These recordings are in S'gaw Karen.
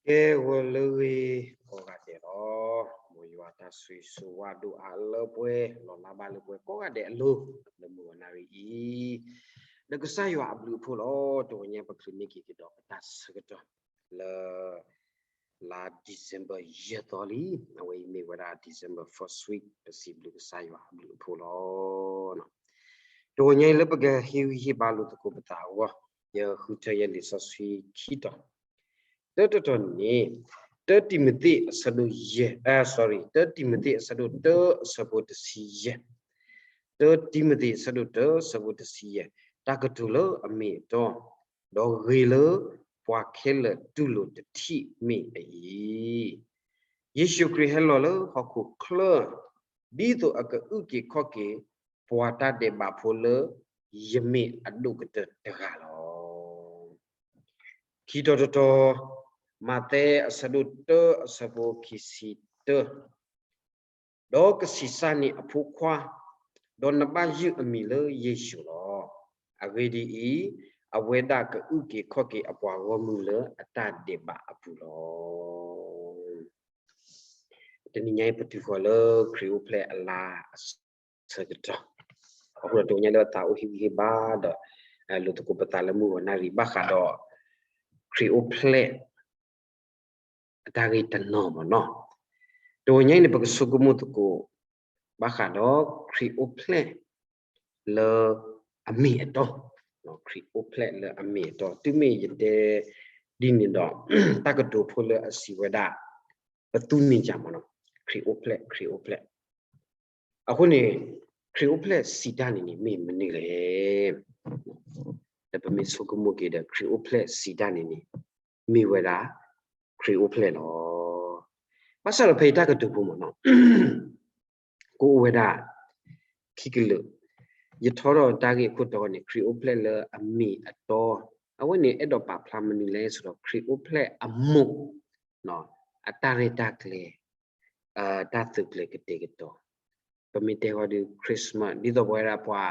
ကဲ ဂီၤလၢအဂ့ၤ ကိးဂၤဒဲးလီၤ. မ်ယွၤတၢ်ဆိၣ်ဂ့ၤဆိၣ်ဝါဒိၣ်အါလၢပှဲၤ လီၤလးဘၣ်လၢပှဲၤကိးဂၤဒဲးအလိၤ လၢမုၢ်ဂီၤနၣ်ရံၣ်အံၤ, ဒီးကစၢ်ယွၤအဘျုးအဖှိၣ်လီၤ. တဂီၤညါပချုးန့ၢ်က့ၤကဒီးပတၢ်ဆၢကတီၢ်လၢ လါ December ယဲၢ်သီလံ. အဝဲအံၤမ့ၢ်ဝဲဒၣ် December first week ပစံးဘျုးကစၢ်ယွၤအဘျုးအဖှိၣ်လီၤ. တဂီၤညါအံၤလၢပကဟ့ၣ်ဂံၢ်ဟ့ၣ်ဘါလိာ်သကိးပသးအဂီၢ်, ယဃုထၢယဲလံာ်စီဆှံခံတီၤ, တၢတတီၤန့ၣ် တၢတံၤမသ့းအဆၢဒိၣ်ယဲၢ်, အ sorry, တၢတံၤမသ့းအဆၢဒိၣ်တၢအဆၢဖိတဆံယဲၢ်, တၢတံၤမသ့းအဆၢဒိၣ်တၢအဆၢဖိတဆံယဲၢ်, တၢ်ကတိၤလၢအမ့ၢ်အတီ, ဒီးဂ့ၤလၢပှၤခဲလၢာ်တူၢ်လိာ်တထံၣ်မ့ၢ်အအံၤ, ယ့ၣ်ၡူးခရံာ်ဟဲလီၤလၢဟီၣ်ခိၣ်ချၢ, ဒ်သိးအကအုၣ်က့ၤခီၣ်က့ၤ ပှၤတၢ်ဒဲးဘးဖိလၢယမ့ၢ်အဒိၣ်ကတၢၢ်တဂၤလီၤ. ခံတီၤတတီၤ, မးသဲအဆၢဒိၣ်တၢအဆၢဖိခံဆံတၢ, ဒီးကဆံးစၢ်န့ၢ်အဖိခွါ, ဒီးနဘၣ်ယုၢ်အမံၤလၢယ့ၣ်ၡူးလီၤ. အဂ့ၢ်ဒ်အံၤ, အဝဲဒၣ်ကအုၣ်က့ၤခီၣ်က့ၤအပှၤဂီၢ်မုၢ်လၢအတၢ်ဒဲးဘးအပူၤလီၤ. တနံၤညါအံၤပတုၤဃီၤလၢခရံာ်အိၣ်ဖျဲၣ်အလါအဆၢကတီၢ်, အဃိဒီးတဂီၤညါလၢပသးအိၣ်ဟ့ၣ်ဂံၢ်ဟ့ၣ်ဘါဒီး လိာ်သကိးပသးလၢမုၢ်ဂီၤနၣ်ရံၣ်ဘၣ်ဃးဒီး ခရံာ်အိၣ်ဖျဲၣ် အတၢ်ဂ့ၢ်တနီၤမ့ၢ်နီၤ. တဂီၤညါအံၤန့ၣ် ပကဆိကမိၣ်သကိး ဘၣ်ဃးဒီးခရံာ်အိၣ်ဖျဲၣ်လၢအမ့ၢ်အတီ, ခရံာ်အိၣ်ဖျဲၣ်လၢအမ့ၢ်အတီ. တုၤမ့ၢ်ယတဲဒ်န့ၣ်ဒီး တၢ်ကတိၤဖိလၢအစံးဝဲဒၣ် ပသူန့ၣ်ယၤမ့ၢ်နီၤ, ခရံာ်အိၣ်ဖျဲၣ် ခရံာ်အိၣ်ဖျဲၣ်. အဃိန့ၣ် ခရံာ်အိၣ်ဖျဲၣ်စံးတၢ်န့ၣ်န့ၣ် မ့ၢ်မနုၤလဲၣ်. ဒီးပမ့ၢ်ဆိကမိၣ်က့ၤဒီး ခရံာ်အိၣ်ဖျဲၣ်စံးတၢ်န့ၣ်န့ၣ် မ့ၢ်ဝဲဒၣ် ခရံာ်အိၣ်ဖျဲၣ်လီၤ. ဘၣ်ဆၣ်ဒီးဖဲအံၤတၢ်ကတိၤဖိမ့ၢ်နီၤ ကအိၣ်ဝဲဒၣ် ခံကလုာ်, ယထီထီၣ်တၢ်ဂ့ၢ်အခိၣ်တီန့ၣ် ခရံာ်အိၣ်ဖျဲၣ်လၢအမ့ၢ်အတီ, အဝဲန့ၣ်အဲၣ်ဒိးပာ်ဖျါမနုၤလဲၣ်ဆိုတော့ ခရံာ်အိၣ်ဖျဲၣ်အမိၢ် အတၢ်ရဲၣ်တၢ်ကျဲၤ, တၢ်သုးကျဲၤကတဲာ်ကတီၤ, ပမ့ၢ်တဲဃီဒီး Christmas ဒ်သိးပဝဲဒၣ်ပှၤ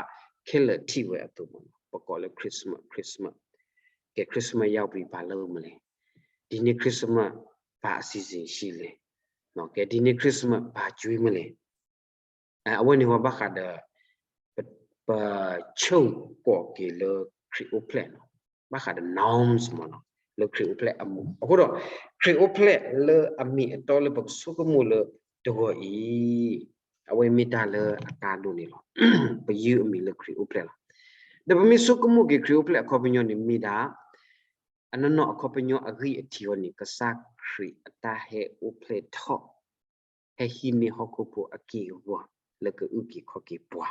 ခဲလၢာ်ထံၣ်ဝဲအသိးမ့ၢ်နီၤ, ပကိးလၢ Christmas, Christmas, ကဲ Christmas ရောက်ပြီ ဘာလုပ်မလဲ, ဒီနေ့ Christmas ဘာအစီအစဉ်ရှိလဲ, ကဲ ဒီနေ့ Christmas ဘာကျွေးမလဲ. အဝဲန့ၣ်ဝဲဘၣ်ဃးဒီး ပဆိကမိၣ်က့ၤလၢခရံာ်အိၣ်ဖျဲၣ်နီၤ, ဘၣ်ဃးဒီး norms မ့ၢ်နီၤ, လၢခရံာ်အိၣ်ဖျဲၣ်အမူ, အဃိဒီး ခရံာ်အိၣ်ဖျဲၣ်လၢအမ့ၢ်အတီလၢပကဆိကမိၣ်လၢတဂီၤအံၤ, အဝဲမ့ၢ်တၢ်လၢအကါဒိၣ်န့ၣ်လီၤ. ပယုၢ်အမံၤလၢခရံာ်အိၣ်ဖျဲၣ်လီၤ. ဒီးပမ့ၢ်ဆိကမိၣ်က့ၤခရံာ်အိၣ်ဖျဲၣ်အခီပညီန့ၣ်မ့ၢ်ဒၣ် အနီၢ်နီၢ်အခီပညီအဂံၢ်အထံးအီၤန့ၣ် ကစၢ်ခရံာ်အတၢ်ဟဲအိၣ်ဖျဲၣ်ထီၣ်, ဟဲဟံးန့ၢ်ဟီၣ်ခိၣ်ဖိအက့ၢ်အဂီၤ လၢကအုၣ်က့ၤခီၣ်က့ၤပှၤ.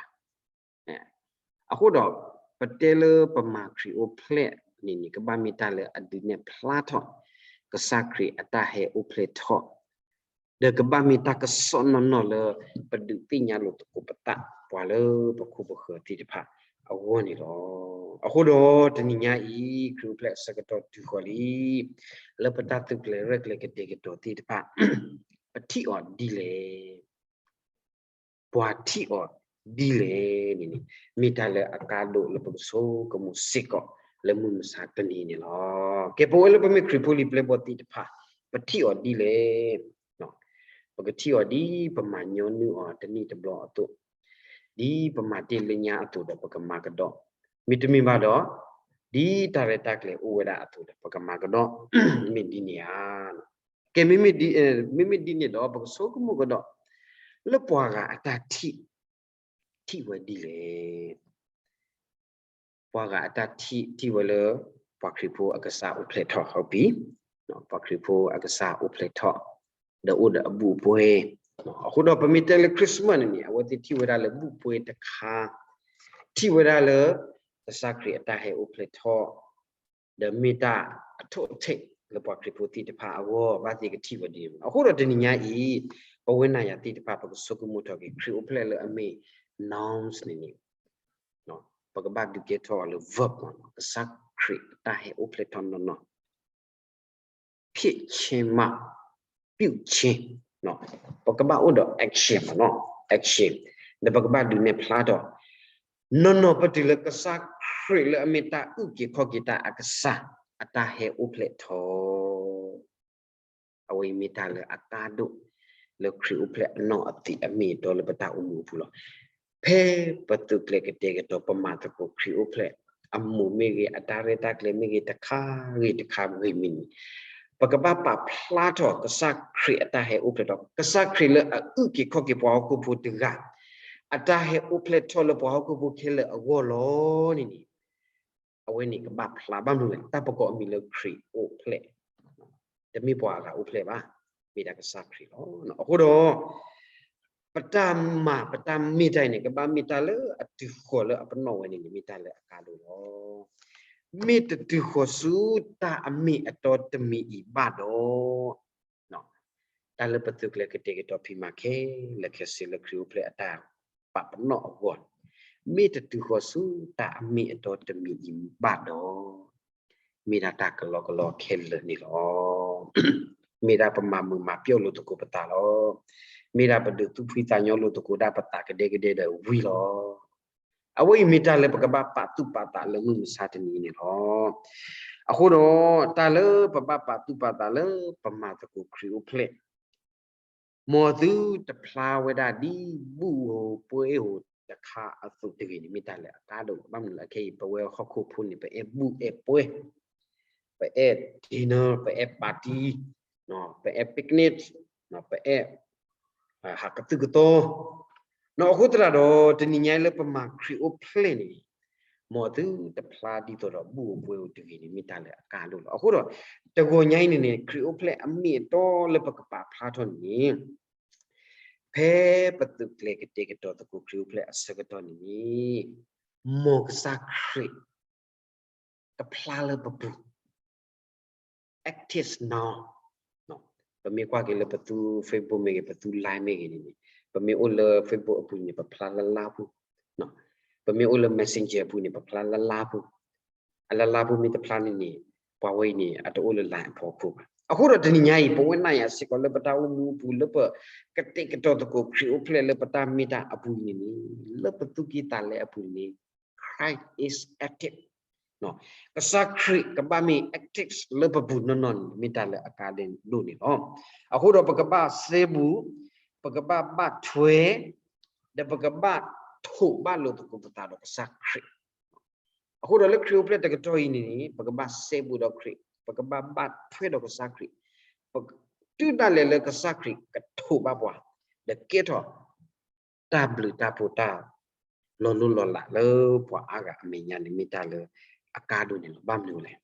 အဃိဒီး ပတဲလၢပမၤခရံာ်အိၣ်ဖျဲၣ်န့ၣ်န့ၣ် ကဘၣ်မ့ၢ်တၢ်လၢအဒုးနဲၣ်ဖျါထီၣ် ကစၢ်ခရံာ်အတၢ်ဟဲအိၣ်ဖျဲၣ်ထီၣ်, ဒီးကဘၣ်မ့ၢ်တၢ်ကစီၣ်နီၢ်နီၢ်လၢ ပဒုးသ့ၣ်ညါလိာ်သကိးပသး ပှၤလၢပခိၣ်ပဃၢၤသ့ၣ်တဖၣ်အဂီၢ်န့ၣ်လီၤ. အဃိဒီးတနံၤညါအံၤ ခရံာ်အိၣ်ဖျဲၣ်အဆၢကတီၢ်တုၤဃီၤလံ, လၢပတၢ်သုးကျဲၤရဲၣ်ကျဲၤကတဲာ်ကတီၤသ့ၣ်တဖၣ် ပထံၣ်အီၤဒ်လဲၣ် ပှၤထံၣ်အီၤဒ်လဲၣ်န့ၣ်န့ၣ် မ့ၢ်တၢ်လၢအကါဒိၣ်လၢပကဆိကမိၣ်စ့ၢ်ကီး လၢမုၢ်မဆါတနံၤန့ၣ်လီၤ. ကဲ ပဝဲလၢပမ့ၢ်ခရံာ်ဖိလံၤပျဲၢ်ဘီၣ်သ့ၣ်တဖၣ် ပထံၣ်အီၤဒ်လဲၣ်. ပကထံၣ်အီၤဒ်ပမၤညီနုၢ်အီၤတနံၣ်တဘျီအသိး, ဒ်ပမၤတ့ၢ်လၢညါအသိးဒီးပကမၤကဒီး, မ့တမ့ၢ်ဘၣ်ဒီး ဒ်တၢ်ရဲၣ်တၢ်ကျဲၤအိၣ်ဝဲဒၣ်အသိးဒီးပကမၤကဒီး, မ့ၢ်ဒ်န့ၣ်ဧါ. ကဲ မ့မ့ၢ်ဒ်န့ၣ်ဒီး ပကဆိကမိၣ်ကဒီး လၢပှၤဂၤအတၢ်ထံၣ် ထံၣ်ဝဲဒ်လဲၣ်. ပှၤဂၤအတၢ်ထံၣ် ထံၣ်ဝဲလၢ ပှၤခရံာ်ဖိအကစၢ်အိၣ်ဖျဲၣ်ထီၣ် ဟုတ်ပြီ, ပှၤခရံာ်ဖိအကစၢ်အိၣ်ဖျဲၣ်ထီၣ် ဒီးအိၣ်ဒီးအဘူးအပွဲ, အဃိဒီးပမ့ၢ်တဲလၢ Christmas န့ၣ်န့ၣ် အဝဲသ့ၣ်ထံၣ်ဝဲဒၣ်လၢဘူးပွဲတခါ, ထံၣ်ဝဲဒၣ်လၢ ကစၢ်ခရံာ်အတၢ်ဟဲအိၣ်ဖျဲၣ်ထီၣ် ဒီးမ့ၢ်တၢ်အထိၣ်အထံးလၢပှၤခရံာ်ဖိသ့ၣ်တဖၣ်အဂီၢ် ဘၣ်သ့ၣ်ကထံၣ်ဝဲဒ်န့ၣ်. အဃိဒီးတနံၤညါအံၤ ပဝဲနၤယၤသ့ၣ်တဖၣ် ပကဆိကမိၣ်ထီၣ်က့ၤ ခရံာ်အိၣ်ဖျဲၣ်လၢအမ့ၢ် nouns န့ၣ်န့ၣ် ပကဘၣ်ဒုးကဲထီၣ်အီၤလၢ verb မ့ၢ်နီၤ, ကစၢ်ခရံာ်အတၢ်ဟဲအိၣ်ဖျဲၣ်ထီၣ်နီၢ်နီၢ် ဖြစ်ခြင်းမှ ပြုခြင်း, ပကဘၣ်အိၣ်ဒီး action မ့ၢ်နီၤ, action, ဒီးပကဘၣ်ဒုးနဲၣ်ဖျါထီၣ် နီၢ်နီၢ်ပတုၤလၢကစၢ်ခရံာ်လၢအမ့ၢ်တၢ်အုၣ်က့ၤခီၣ်က့ၤတၢ်အကစၢ် အတၢ်ဟဲအိၣ်ဖျဲၣ်ထီၣ် အဝဲအံၤမ့ၢ်တၢ်လၢအကါဒိၣ် လၢခရံာ်အိၣ်ဖျဲၣ်အနီၢ်အသံးအမ့ၢ်အတီလၢပတၢ်အိၣ်မူအပူၤလီၤ. ဖဲပသုးကျဲၤကတဲာ်ကတီၤ ပမၤသကိးခရံာ်အိၣ်ဖျဲၣ် အမိၢ်မ့ၢ်ဂ့ၤ အတၢ်ရဲၣ်တၢ်ကျဲၤမ့ၢ်ဂ့ၤ တခါဂ့ၤတခါဂ့ၤမ့ၢ်န့ၣ် ပကဘၣ်ပာ်ဖျါထီၣ်ကစၢ်ခရံာ်အတၢ်ဟဲအိၣ်ဖျဲၣ်ထီၣ် ကစၢ်ခရံာ်လၢအအုၣ်က့ၤခီၣ်က့ၤပှၤဟီၣ်ခိၣ်ဖိတဂၤ အတၢ်ဟဲအိၣ်ဖျဲၣ်ထီၣ်လၢပှၤဟီၣ်ခိၣ်ဖိခဲလၢာ်အဂီၢ်လီၤန့ၣ်န့ၣ် အဝဲန့ၣ်ကဘၣ်ဖျါဘၣ်မနုၤလဲၣ် တၢ်ပကိးအမံၤလၢခရံာ်အိၣ်ဖျဲၣ် တမ့ၢ်ပှၤအဂၤအိၣ်ဖျဲၣ်ဘၣ်, မ့ၢ်ဒၣ်ကစၢ်ခရံာ်လီၤ. အဃိဒီး ပတၢ်မၤပတၢ်မ့ၢ်တၢ်အံၤန့ၣ် ကဘၣ်မ့ၢ်တၢ်လၢအတုၤဃီၤလၢအပနီၣ်ဝဲန့ၣ်န့ၣ် မ့ၢ်တၢ်လၢအကါဒိၣ်လီၤ. မ့ၢ်တတုၤဃီၤဆူတၢ်အမ့ၢ်အတီတမံၤအံၤဘၣ်ဒီး တၢ်လၢပသုးကျဲၤကတဲာ်ကတီၤဖံးမၤခဲလၢာ်ခဲဆ့လၢခရံာ်အိၣ်ဖျဲၣ် အတၢ်ပာ်ပနီၣ်အဂီၢ်, မ့ၢ်တတုၤဃီၤဆူတၢ်အမ့ၢ်အတီတမံၤအံၤဘၣ်ဒီး မ့ၢ်ဒၣ်တၢ်ကလီကလီခဲလၢာ်န့ၣ်လီၤ. မ့ၢ်ဒၣ်ပမၤမုာ်မၤပျီၢ်လိာ်သကိးပသးလီၤ. မ့ၢ်ဒၣ်ပဒုးသူၣ်ဖှံသးညီလိာ်သကိးဒၣ်ပသးကဒဲကဒဲဒီးဝံၤလီၤ. အဝဲအံၤမ့ၢ်တၢ်လၢပကဘၣ်ပာ်သူၣ်ပာ်သးလၢမုၢ်မဆါတနံၤအံၤန့ၣ်လီၤ. အဃိဒီး တၢ်လၢပဘၣ်ပာ်သူၣ်ပာ်သးလၢပမၤသကိးခရံာ်အိၣ်ဖျဲၣ် မ်သုတဖျါဝဲဒၣ်ဒ်ဘူၣ်ဧိၤပှဲၤဧိၤတခါအသိးတဂ့ၤန့ၣ် မ့ၢ်တၢ်လၢအကါဒိၣ်လီၤ. ဘၣ်မနုၤလဲၣ် ခဲအံၤ ပဝဲဟီၣ်ခိၣ်ဖိန့ၣ် ပအဲၣ်ဘူၣ်အဲၣ်ပှဲၤ, ပအဲၣ် dinner, ပအဲၣ် party, ပအဲၣ် picnic, ပအဲၣ် ဟးကသုၣ်ကသီ, အဃိသတးဒီး တနံၤညါလၢပမၤခရံာ်အိၣ်ဖျဲၣ်န့ၣ် မ်သုတဖျါဒ်သိးဒီးဘူၣ်ဧိၤပှဲၤဧိၤတဂ့ၤန့ၣ် မ့ၢ်တၢ်လၢအကါဒိၣ်လီၤ. အဃိဒီး တဂီၤညါအံၤန့ၣ်န့ၣ် ခရံာ်အိၣ်ဖျဲၣ်အမ့ၢ်အတီလၢပကပာ်ဖျါထီၣ်န့ၣ် ဖဲပသုးကျဲၤကတဲာ်ကတီၤသကိးခရံာ်အိၣ်ဖျဲၣ်အဆၢကတီၢ်န့ၣ်န့ၣ် မ်ကစၢ်ခရံာ် ကဖျါလၢပပူၤ active now, ပမ့ၢ်ကွၢ်က့ၤလၢပသူ Facebook မ့ၢ်ဂ့ၤ ပသူ Line မ့ၢ်ဂ့ၤန့ၣ်န့ၣ် ပမ့ၢ်အိၣ်လၢ Facebook အပူၤန့ၣ် ပဖျါလၢလါပူၤ, ပမ့ၢ်အိၣ်လၢ Messenger အပူၤန့ၣ် ပဖျါလၢလါပူၤ, အလါလါပူၤမ့ၢ်တဖျါန့ၣ်န့ၣ် ပှၤဝဲအံၤန့ၣ် အတအိၣ်လၢ line အဖီခိၣ်ဘၣ်. အဃိဒီးတနံၤညါအံၤ ပဝဲနၤယၤစ့ၢ်ကီးလၢပတၢ်အိၣ်မူအပူၤ လၢပကတဲာ်ကတီၤသကိးခရံာ်အိၣ်ဖျဲၣ်လၢပတၢ်မ့ၢ်တၢ်အပူၤအံၤန့ၣ်န့ၣ် လၢပသူၣ်ကံၢ်သးလဲအပူၤန့ၣ် Christ is active ကစၢ်ခရံာ်ကဘၣ်မ့ၢ် active လၢပပူၤနီၢ်နီၢ်န့ၣ် မ့ၢ်တၢ်လၢအကါဒိၣ်န့ၣ်လီၤ. အဃိဒီးပကဘၣ်စဲဘူး, ပကဘၣ်ဘၣ်ထွဲ, ဒီးပကဘၣ်ထိးဘၣ်လိာ်သကိးပသးဒီးကစၢ်ခရံာ်. အဃိဒီးလၢခရံာ်အိၣ်ဖျဲၣ်တကတီၢ်အံၤန့ၣ်န့ၣ် ပကဘၣ်စဲဘူးဒီးခရံာ်, ပကဘၣ်ဘၣ်ထွဲဒီးကစၢ်ခရံာ်, ပကတုၤဒၣ်လဲာ်လၢကစၢ်ခရံာ်ကထိးဘၣ်ပှၤ, ဒီးကဲထီၣ် တၢ်ဘျုးတၢ်ဖှိၣ်တၢ်လီၤလိၢ်လီၤလးလၢပှၤအါဂၤအမဲာ်ညါန့ၣ် မ့ၢ်တၢ်လၢအကါဒိၣ်န့ၣ်လီၤ. ဘၣ်မနုၤလဲၣ်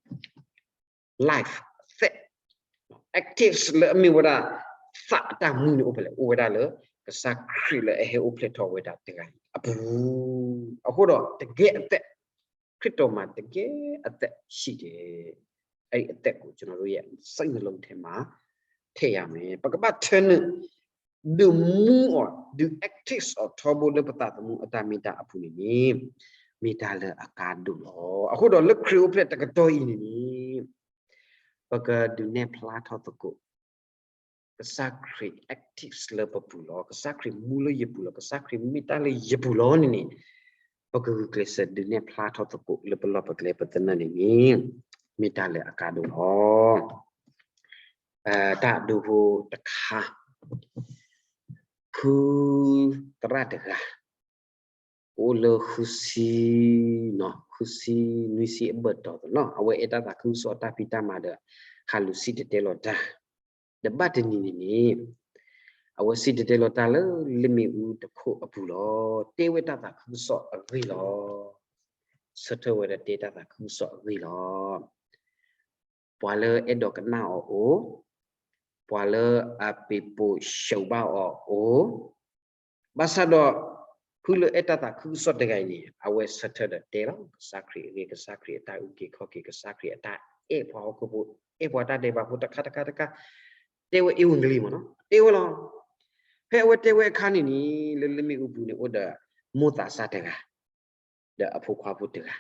life အသက် active လၢအမ့ၢ်ဝဲဒၣ် သးအတၢ်မူန့ၣ်အိၣ်ဖဲလဲၣ်, အိၣ်ဝဲဒၣ်လၢ ကစၢ်ခရံာ်လၢအဟဲအိၣ်ဖျဲၣ်ထီၣ်ဝဲဒၣ်တဂၤအံၤအပူၤ, အဃိဒီးတကဲအသက်, ခရစ်တော်မှာတကဲအသက်ရှိတယ်, အဲဒီအသက်ကို ကျွန်တော်တို့ရဲ့စိတ်နှလုံးထဲမှာထည့်ရမယ်, ပကဘၣ် turn ဒုးမူအီၤ ဒုး active အီၤထီဘိလၢပသးသမူအတၢ်မ့ၢ်တၢ်အပူၤန့ၣ်န့ၣ် မ့ၢ်တၢ်လၢအကါဒိၣ်လီၤ. အဃိဒီးလၢခရံာ်အိၣ်ဖျဲၣ်တကတီၢ်အံၤန့ၣ်န့ၣ် ပကဒုးနဲၣ်ဖျါထီၣ်သကိး ကစၢ်ခရံာ် active လၢပပူၤလီၤ, ကစၢ်ခရံာ်မူလၢယပူၤလီၤ, ကစၢ်ခရံာ်မ့ၢ်တၢ်လၢယပူၤလီၤန့ၣ်န့ၣ် ပကဂုာ်ကျဲးစၢးဒုးနဲၣ်ဖျါထီၣ်သကိးလၢပလီၢ်ပကျဲပသနၢၣ်န့ၣ်န့ၣ် မ့ၢ်တၢ်လၢအကါဒိၣ်လီၤ. တၢ်ဒိဖိတခါ ဖုသရၣ်တဂၤ အိၣ်လၢဃုဆံ, ဃုဆံနွံဆံအဘၢၣ်တီၤသနီၤ, အဝဲအဲၣ်တၢ်သးခုကစီၣ်အတၢ်ဖံးတၢ်မၤဒီး ဟးလူၤစံၣ်တဲၤတဲလီၤတၢ်, ဒီးဘၣ်တနံၤန့ၣ်န့ၣ် အဝဲစံၣ်တဲၤတဲလီၤတၢ်လၢလ့ၣ်မ့ၣ်အူတခိၣ်အပူၤလီၤ. တဲဝဲတၢ်သးခုကစီၣ်အဂ့ၢ်လီၤ. ဆၢထၢၣ်ဝဲဒီးတဲတၢ်သးခုကစီၣ်အဂ့ၢ်လီၤ. ပှၤလၢအဲၣ်ဒိးကနၣ်အီၤအိၣ်, ပှၤလၢအပ့ၤပိာ်ဆှုးဘၣ်အီၤအိၣ်, ဘၣ်ဆၣ်ဒီး ဖုလၢအဲၣ်တၢ်သးခုကစီၣ်တဂၤအံၤန့ၣ် အဝဲဆၢထၢၣ်ဒီးတဲလီၤ ကစၢ်ခရံာ်အဂ့ၢ်, ကစၢ်ခရံာ်အတၢ်အုၣ်က့ၤခီၣ်က့ၤ, ကစၢ်ခရံာ်အတၢ်အဲၣ်ပှၤဟီၣ်ခိၣ်ဖိ, အဲၣ်ပှၤတၢ်ဒဲးဘးဖိတခါတခါတခါ, တဲဝဲအ့ဝံဂ့လံမ့ၢ်နီၤ, တဲဝဲလီၤ. ဖဲအဝဲတဲဝဲအခါန့ၣ်န့ၣ် လၢလ့ၣ်မ့ၣ်အူပူၤန့ၣ် အိၣ်ဒီးမိၢ်သးစၢ်တဂၤ ဒီးအဖိခွါဖိတဂၤ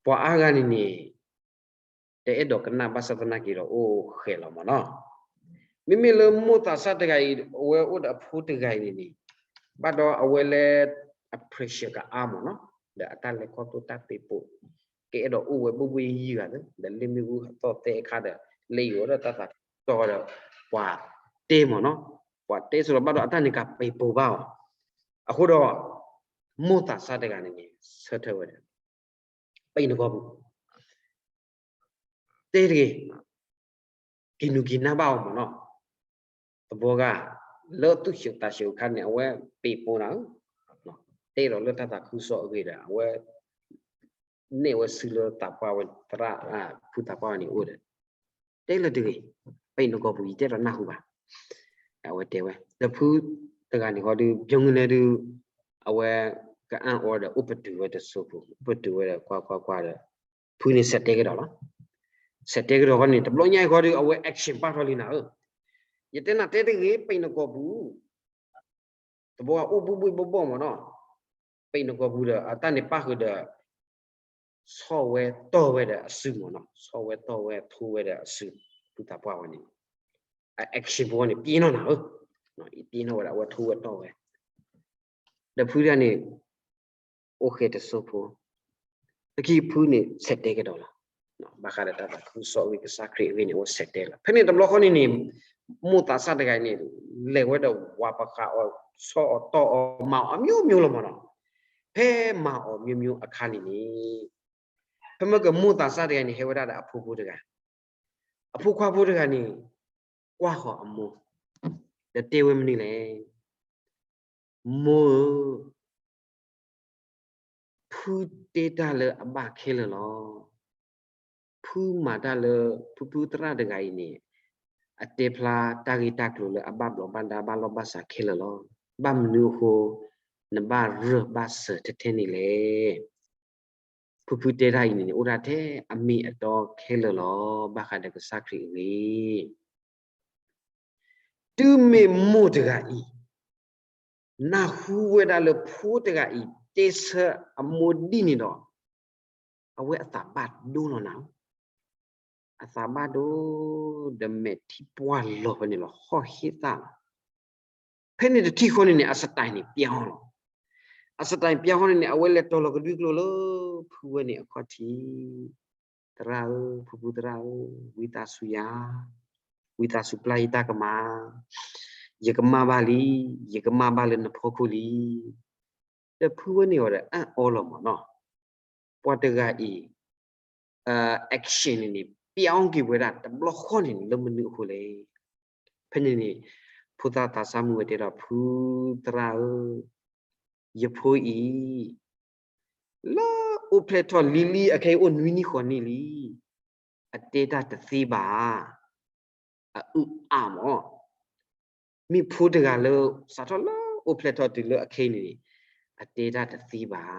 ပှၤအါဂၤန့ၣ်န့ၣ် တအဲၣ်ဒိးကနၣ်ဘၣ်ဆၣ်သနာ်က့ဒီးအိၣ်ဃဲးလီၤမ့ၢ်နီၤ. မ့မ့ၢ်လၢမိၢ်သးစၢ်တဂၤအံၤ အဝဲအိၣ်ဒီးအဖိတဂၤအံၤန့ၣ်န့ၣ် ဘၣ်ဒီးအဝဲလၢ အ pressure ကအါမ့ၢ်နီၤ, ဒီးအတၢ်လဲၤခီဖျိတၢ်ပ့ၤပိာ် ကအဲၣ်ဒိးအိၣ်ဝဲဘှ့ၣ်ဘှ့ၣ်ယံၤယံၤဂၤသ့, ဒီးလ့ၣ်မ့ၣ်အူအသီၣ်သဲအခါဒီး လၢယအိၣ်ဒီးတၢ်သးခုကစီၣ်ဒီး ပှၤတဲမ့ၢ်နီၤ, ပှၤတဲဆိလီၤဘၣ်ဒီးအတၢ်န့ၣ်ကပံာ်ပိာ်ဘၣ်အီၤ, အဃိဒီး မိၢ်သးစၢ်တဂၤန့ၣ်န့ၣ် ဆၢထၢၣ်ဝဲဒီး ပံးနကီၢ်ပူၤ တဲတဂ့ၤ, က့ၤနုာ်က့ၤနၢ်ဘၣ်အီၤမ့ၢ်နီၤ, သဘီဂၤ လၢသူၣ်ဆံးသးဆံးအခါန့ၣ် အဝဲပံာ်ပိာ်နၤဧၢ, တဲဒီးလၢတၢ်သးခုကစီၣ်အဂ့ၢ်ဒီး အဝဲ နဲၣ်ဝဲစုလၢသးပှၢ်ဝဲသရၣ် ဖုသးပှၢ်ဝဲန့ၣ်အိၣ်ဒီး တဲလၢတဂ့ၤ, ပံးနကီၢ်ပူၤ ယတဲဒီးနၢ်ဟူဘၣ်, အဝဲတဲဝဲ ဒီးဖုတဂၤန့ၣ်ဃီဒုး ပျီငုနဲဒုး အဝဲကအၣ်အီဒီးအိၣ်ပတုာ်ဝဲတစိၢ်ဖိ, အိၣ်ပတုာ်ဝဲဒီးကွၢ်ကွၢ်ကွၢ်ဒီး ဖုန့ၣ်ဆဲးတဲကဒီးလီၤ, ဆဲးတဲကဒီးဃီန့ၣ် တဘျီညါအံၤဃီဒုး အဝဲ action ပာ်ထီၣ်လံနၤဧၢ, ယတဲနၤတဲတဂ့ၤ ပံးနကီၢ်ပူၤ သဘီအိၣ်ဘှံးဘှံးဘီၣ်ဘီၣ်မ့ၢ်နီၤ, ပံးနကီၢ်ပူၤဒီး အတၢ်န့ၣ်ပၣ်ဃုာ်ဒီး ဆီၣ်ဝဲတီၢ်ဝဲဒီးအစုမ့ၢ်နီၤ, ဆီၣ်ဝဲတီၢ်ဝဲထိဝဲဒီးအစု, ဖုသးပှၢ်ဝဲန့ၣ် အ action ဖိန့ၣ် ပျ့ၤနီၣ်နၤဧၢ, ပျ့ၤနီၣ်ဝဲဒီး အဝဲထိဝဲတီၢ်ဝဲ ဒီးဖုဒၣ်န့ၣ် အိၣ်ဃဲတစိၢ်ဖိ, လၢခံဖုန့ၣ်ဆဲးတဲကဒီးလီၤ, ဘၣ်ဃးဒီးတၢ်သးခုကစီၣ်အဂ့ၢ် ကစၢ်ခရံာ်အဂ့ၢ်န့ၣ် အဝဲဆဲးတဲလီၤ. ဖဲန့ၣ်တဘျီဃီန့ၣ်န့ၣ် မိၢ်သးစၢ်တဂၤန့ၣ် လဲၤဝဲဒီးဝၤပဃးအီၤ, ဆီၣ်အီၤတီၢ်အီၤ မၤအီၤအမျိုးမျိုးလီၤမ့ၢ်နီၤ, ဖဲမၤအီၤမျိုးမျိုးအခါန့ၣ်န့ၣ် ဖဲမ့ၢ်ကမိၢ်သးစၢ်တဂၤန့ၣ် ဟဲဝဲဒၣ်ဒီးအဖိဖိတဂၤ, အဖိခွါဖိတဂၤန့ၣ် ကွၢ်ဃီၤအမိၢ်, ဒီးတဲဝဲမနုၤလဲၣ်, မိၢ်ဧၢ, ဖုတဲတၢ်လၢအဘၣ်ခဲလၢာ်လီၤ. ဖုမၤတၢ်လၢ ဖုဖုသရၣ်တဂၤအံၤန့ၣ် အတဲဖျါတၢ်ဂ့ၢ်တၢ်ကျိၤလၢအဘၣ်ဘျီးဘၣ်ဒါဘၣ်လီၢ်ဘၣ်စးခဲလၢာ်လီၤ. ဘၣ်မနုၤအဃိ နဘၣ်ရၢၢ်ဘၣ်စၢၤထဲထဲန့ၣ်လဲၣ်. ဖုဖုတဲတၢ်အံၤန့ၣ်န့ၣ် အိၣ်ဒၣ်ထဲအမ့ၢ်အတီခဲလၢာ်လီၤ. ဘၣ်ဃးဒီးကစၢ်ခရံာ်အဂ့ၢ် တုၤမ့ၢ်မိၢ်တဂၤအံၤ နၢ်ဟူဝဲဒၣ်လၢဖိတဂၤအံၤတဲဆၢအမိၢ်ဒ်န့ၣ်ဒီး အဝဲအသးဘၣ်ဒိလီၤနၤ, အသးဘၣ်ဒိ ဒီးမဲာ်ထံပှၢ်လီၤဖဲန့ၣ်လီၤ ဟီၣ်ဟ့သၣ်လီၤ. ဖဲန့ၣ်တထံၣ်ဃီန့ၣ်န့ၣ် အ style န့ၣ် ပျါအီၤလီၤ. အ style ပျါအီၤန့ၣ်န့ၣ် အဝဲလဲၤတီၤလီၤကဒွံကျိၤလၢ ဖုဝဲန့ၣ်အခီၣ်ထံး, သရၣ်ဧၢ, ဖုဖုသရၣ်ဧၢ, ဝံသးစူၤယၤ, ဝံသးစူၤပျၢ်ယတၢ်ကမၣ်, ယကမၣ်ဘၣ်လံ, ယကမၣ်ဘၣ်လၢနဖီခိၣ်လံ. ဒီးဖုဝဲန့ၣ်အီၤဒီးအၢၣ်အီလီၤမ့ၢ်နီၤ. ပှၤတဂၤအံၤ action န့ၣ်န့ၣ် ပျါအီၤက့ၤဝဲဒၣ်တဘျီဃီန့ၣ်န့ၣ် လၢမနုၤအဃိလဲၣ်. ဖဲန့ၣ်န့ၣ် ဖိသၣ်သးစၢ်မုၣ်ဝဲတဲဒီး ဖုသရၣ်ဧၢ, ယဖိအံၤ လၢအိၣ်ဖျဲၣ်ထီၣ်လံၤလံၤ အခဲအံၤအိၣ်နွံနံၣ်ဃိးနံၣ်လံ, အတဲတၢ်တသ့ဘၣ်. အအုၣ်အါမး, မ့ၢ်ဖိတဂၤလၢ စးထီၣ်လၢအိၣ်ဖျဲၣ်ထီၣ်တုၤလၢအခဲအံၤန့ၣ် အတဲတၢ်တသ့ဘၣ်.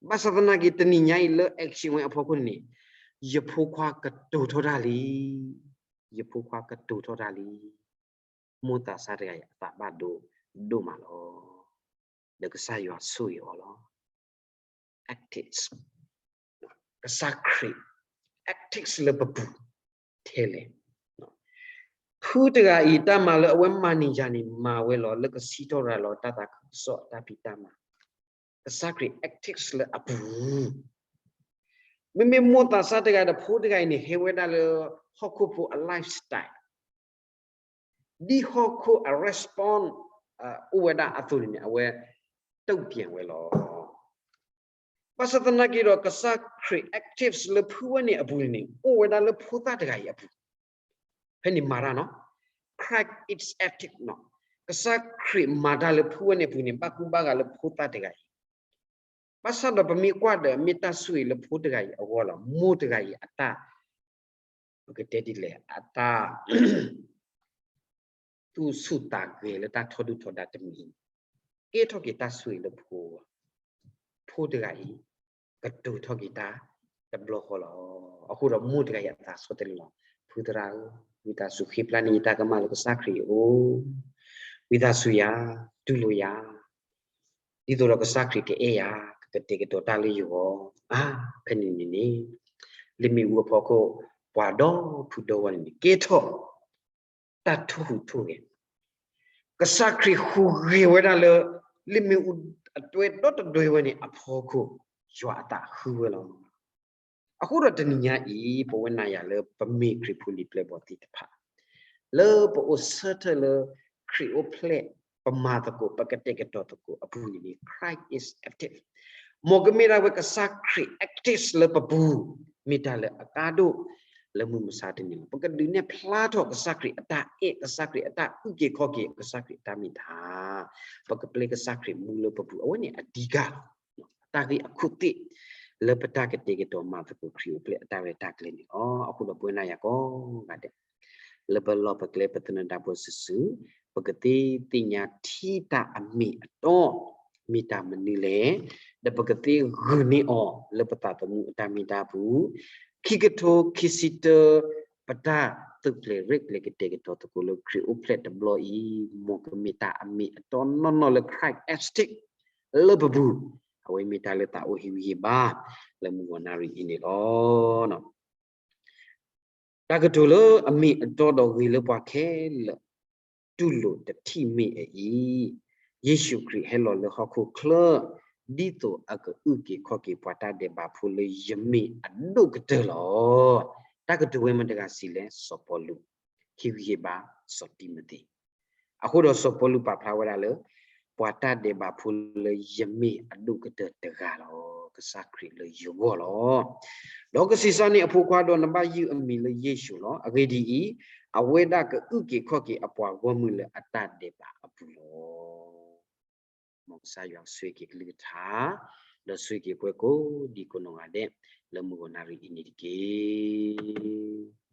ဘၣ်ဆၣ်သနာ်က့ တနံၤညါအံၤလၢ action ဝဲအဖီခိၣ်န့ၣ်န့ၣ် ယဖိခွါကတိၤထီၣ်တၢ်လံ, ယဖိခွါကတိၤထီၣ်တၢ်လံ. မိၢ်သးစၢ်တဂၤအံၤအသးဘၣ်ဒိဒိၣ်မးလီၤ. ဒီးကစၢ်ယွၤဆိၣ်ဂ့ၤအီၤလီၤ. ethics ကစၢ်ခရံာ် ethics လၢပပူၤထဲလဲၣ်. ဖုတဂၤအံၤ တၢ်မၤလၢအဝဲမၤန့ၢ်ယၤန့ၣ် မၤဝဲလီၤ လၢကစံးထီၣ်ရၤလီၤတၢ်သးခုကစီၣ်အတၢ်ဖံးတၢ်မၤ, ကစၢ်ခရံာ် ethics လၢအပူၤ မ့မ့ၢ်မိၢ်သးစၢ်တဂၤဒီးဖိတဂၤအံၤန့ၣ် ဟဲဝဲဒၣ်လၢဟီၣ်ခိၣ်ဖိအ lifestyle ဒ်ဟီၣ်ခိၣ်အ respond အိၣ်ဝဲဒၣ်အသိးန့ၣ်န့ၣ် အဝဲတုံ့ပြန်ဝဲလီၤ. ဘၣ်ဆၣ်သနာ်က့ဒီး ကစၢ်ခရံာ် ethics လၢဖုဝဲန့ၣ်အပူၤန့ၣ်န့ၣ် အိၣ်ဝဲဒၣ်လၢဖိသၣ်တဂၤအံၤအပူၤ, ဖဲန့ၣ်မၤတၢ်နီၤ, Christ is ethic နီၤ, ကစၢ်ခရံာ်မၤတၢ်လၢဖုဝဲန့ၣ်အပူၤန့ၣ် ဘၣ်ကူဘၣ်ဂာ်လၢဖိသၣ်တဂၤအံၤ ဘၣ်ဆၣ်ဒီးပမ့ၢ်ကွၢ်ဒီး မ့ၢ်တၢ်ဆိၣ်ဂ့ၤလၢဖိတဂၤအံၤအဂီၢ်လီၤ. မိၢ်တဂၤအံၤအတၢ် ပကတဲဒ်လဲၣ် အတၢ် သူၣ်ဆူၣ်သးဂဲၤလၢတၢ်ထီဒုၣ်ထီဒါတမံၤ ကဲထီၣ်က့ၤတၢ်ဆိၣ်ဂ့ၤလၢဖိ, ဖိတဂၤအံၤ ကတိၤထီၣ်က့ၤတၢ်တဘျီဃီလီၤ. အဃိဒီးမိၢ်တဂၤအံၤအသးဆီတလဲလီၤ. ဖုသရၣ်ဧၢ, ဝံသးစူၤဃ့ပျၢ်န့ၢ်ယတၢ်ကမၣ်လၢကစၢ်ခရံာ်အအိၣ်, ဝံသးစူၤယၤ, တူၢ်လိာ်ယၤ, ဒ်သိးဒီးကစၢ်ခရံာ်ကအဲၣ်ယၤ, ကကတဲာ်ကတီၤတၢ်လၢယဂီၢ်, အါ, ဖဲန့ၣ်န့ၣ်န့ၣ် လၢမ့ၣ်အူအဖီခိၣ် ပှၤဒီဖုဒီဝီန့ၣ်န့ၣ် ကဲထီၣ် တၢ်ထိၣ်ဟူးထိၣ်ဂဲၤ, ကစၢ်ခရံာ်ဟူးဂဲၤဝဲဒၣ်လၢ လၢမ့ၣ်အူအတွဲဒီတဒွဲဝဲန့ၣ်အဖီခိၣ် ယွၤအသးဃုဝဲလီၤ. အဃိဒီးတနံၤညါအံၤ ပဝဲနၤယၤလၢပမ့ၢ်ခရံာ်ဖိလံၤပျဲၢ်ဘီၣ်သ့ၣ်တဖၣ် လၢပအိၣ်ဆၢထၢၣ်လၢ ခရံာ်အိၣ်ဖျဲၣ် ပမၤသကိး ပကတဲာ်ကတီၤသကိးအပူၤန့ၣ် Christ is active. မ်ကမ့ၢ်ဒၣ်ဝဲကစၢ်ခရံာ် active လၢပပူၤ မ့ၢ်တၢ်လၢအကါဒိၣ်လၢမုၢ်မဆါတနံၤလီၤ. ပကဒုးနဲၣ်ဖျါထီၣ်ကစၢ်ခရံာ်အတၢ်အဲၣ် ကစၢ်ခရံာ်အတၢ်အုၣ်က့ၤခီၣ်က့ၤ ကစၢ်ခရံာ်အတၢ်မ့ၢ်တၢ် ပကပျဲကစၢ်ခရံာ်မူလၢပပူၤ အဝဲန့ၣ်အဓိကလီၤ. တၢ်ဂ့ၢ်အခိၣ်သ့ၣ် လၢပတၢ်ကတဲာ်ကတီၤမၤသကိးခရံာ်အိၣ်ဖျဲၣ်အတၢ်ရဲၣ်တၢ်ကျဲၤန့ၣ်လီၤ. အဃိဒီးပဝဲနၤယၤကိးဂၤဒဲး လၢပလီၢ်ပကျဲပသနၢၣ်ဒၣ်ပှၤစုာ်စုာ် ပကသ့ၣ်ညါထံတၢ်အမ့ၢ်အတီ မ့ၢ်တၢ်မနုၤလဲၣ်, ဒီးပကသ့ၣ်ဂုာ်န့ၢ်အီၤလၢပသးသမူအတၢ်မ့ၢ်တၢ်ပူၤ, ခံကထိခံဆံတၢ ပတၢ်သုးကျဲၤရဲၣ်ကျဲၤကတဲာ်ကတီၤသကိးလၢခရံာ်အိၣ်ဖျဲၣ်တဘျီအံၤ မ်ကမ့ၢ်တၢ်အမ့ၢ်အတီနီၢ်နီၢ်လၢ Christ active လၢပပူၤ, အဝဲမ့ၢ်တၢ်လၢသးအိၣ်ဟ့ၣ်ဂံၢ်ဟ့ၣ်ဘါ လၢမုၢ်ဂီၤနၣ်ရံၣ်အံၤန့ၣ်လီၤ. တၢ်ကတိၤလၢအမ့ၢ်အတီဒီးဂ့ၤလၢပှၤခဲလၢာ် တူၢ်လိာ်တထံၣ်မ့ၢ်အအံၤ, ယ့ၣ်ၡူးခရံာ်ဟဲလီၤလၢဟီၣ်ခိၣ်ချၢ ဒ်သိးအကအုၣ်က့ၤခီၣ်က့ၤပှၤတၢ်ဒဲးဘးဖိလၢယမ့ၢ်အဒိၣ်ကတၢၢ်လီၤ. တၢ်ကတိၤဝဲမ့ၢ်တဂၤဆံးလဲၣ်, စီၤပီလူး ဟ့ၣ်ဂံၢ်ဟ့ၣ်ဘါ စီၤတံၤမသ့း အဃိဒီးစီၤပီလူးပာ်ဖျါဝဲဒၣ်လၢ ပှၤတၢ်ဒဲးဘးဖိလၢယမ့ၢ်အဒိၣ်ကတၢၢ်တဂၤလီၤ. ကစၢ်ခရံာ်လၢယဂီၢ်လီၤ. ဒီးကဆံးစၢ်န့ၢ်အဖိခွါဒီးနဘၣ်ယုၢ်အမံၤလၢယ့ၣ်ၡူးလီၤ. အဂ့ၢ်ဒ်အံၤ, အဝဲဒၣ်ကအုၣ်က့ၤခီၣ်က့ၤအပှၤဂီၢ်မုၢ်လၢအတၢ်ဒဲးဘးအပူၤလီၤ. မ်ကစၢ်ယွၤဆိၣ်ဂ့ၤက့ၤအကလုၢ်ကထါ, ဒီးဆိၣ်ဂ့ၤက့ၤပှၤကိးဒံကိးနီၢ်ဂၤဒဲး လၢမုၢ်ဂီၤနၣ်ရံၣ်အံၤန့ၣ်တက့ၢ်.